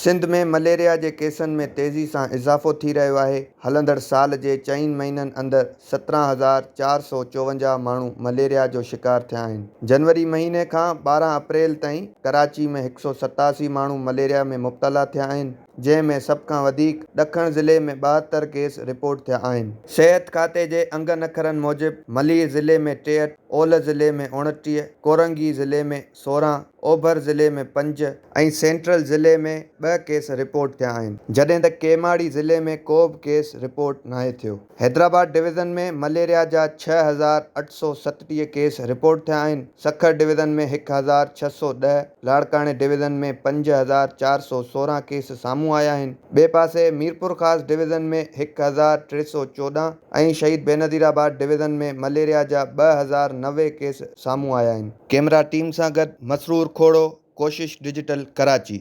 Sindh ۾ malaria جي ڪيسن ۾ تيزي سان اضافو ٿي رهيو آهي، هلندڙ سال جي چئن مهينن اندر 17454 ماڻهو مليريا جو شڪار ٿيا آهن. جنوري مهيني کان 12 اپريل تائين ڪراچي ۾ 187 ماڻهو مليريا ۾ مبتلا ٿيا آهن، جنهن ۾ سڀ کان وڌيڪ ڏکڻ ضلعي ۾ 72 ڪيس رپورٽ ٿيا آهن. صحت کاتي جي انگن اکرن موجب ملير ضلعي ۾ 63، اولهه ضلعي ۾ 29، ڪورنگي ضلعي ۾ 16، اوڀر ضلعي ۾ پنج ۽ سينٽرل ضلعي ۾ ٻه ڪيس رپورٽ ٿيا آهن، جڏهن ته ڪيماڙي ضلعي ۾ ڪو به ڪيس رپورٽ ناهي ٿيو. حيدرآباد ڊويزن ۾ مليريا جا 6837 ڪيس رپورٽ ٿيا آهن، سکر ڊويزن ۾ 1610، لاڙڪاڻي ڊويزن ۾ 5416 ڪيس سامهون آيا آهن، ٻئي پاسي ميرپورخاص ڊويزن ۾ 1314 ۽ شهيد بينظيرآباد ڊويزن ۾ مليريا جا 2090 ڪيس سامهون آيا آهن. ڪئميرا ٽيم سان گڏ مسرور کوڙو، ڪوشش ڊجيٽل، ڪراچي.